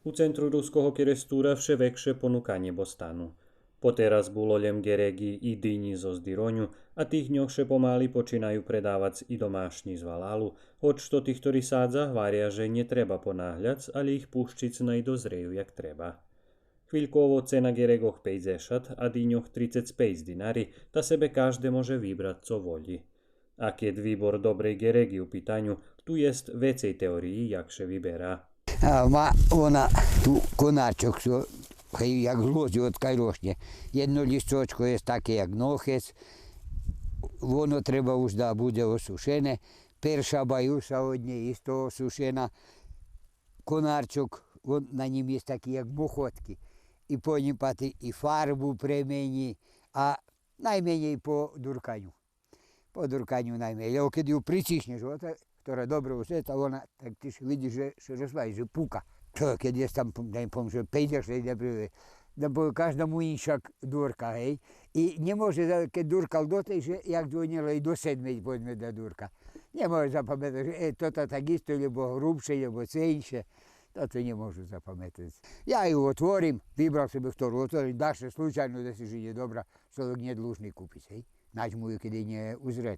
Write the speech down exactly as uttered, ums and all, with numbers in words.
У центру Руского Керестура вше векше понуканє бостану. Потераз було лєм ґереґи и динї зоз дироню, а тих дньох ше помали починаю предавац и домашнї з валалу, гоч тоти хтори садза гваря же нє треба понагляц, алє их пущиц най дозрею як треба. Хвильково цена ґереґох пейдзешат, а диньох трицец пейц динари, та себе кажде може вибрац цо волї. А кед вибор добрей ґереґи у питаню, ту єст вецей теориї як ше вибера. А ма вона ту конарчок, што хай як злози од кайрошнє. Єдно лїсцочко єст таке як нохец, воно треба уж да будзе осушене. Перша баюса од нєй исто осушена. Конарчок, вон, на нїм єст таки як мохотки. И по нїм патри и фарбу премени, а найменєй по дурканю. По дурканю найменєй. Лєбо кед ю прицишнєш, ота, хтора добре усе, та вона так тиж видиш же ше розпади, же пука. То кед єст там, дай пом-, же пейдзешат, дай пом-, кажда му инша дурка, гей. И нє може, за-, кед дуркал до тей, же як дзвонєла и до седмей, поведзме, да дурка. Нє може запаметац, же, е, тота так исто, лєбо грубше, лєбо ценьше. Тото нє можу запаметац. Я ю отворим, вибрал себе хтору отворим, даше случайно да си же нє добра, чловек нє длужни купиц, гей. Нач му ю кед нє узрета.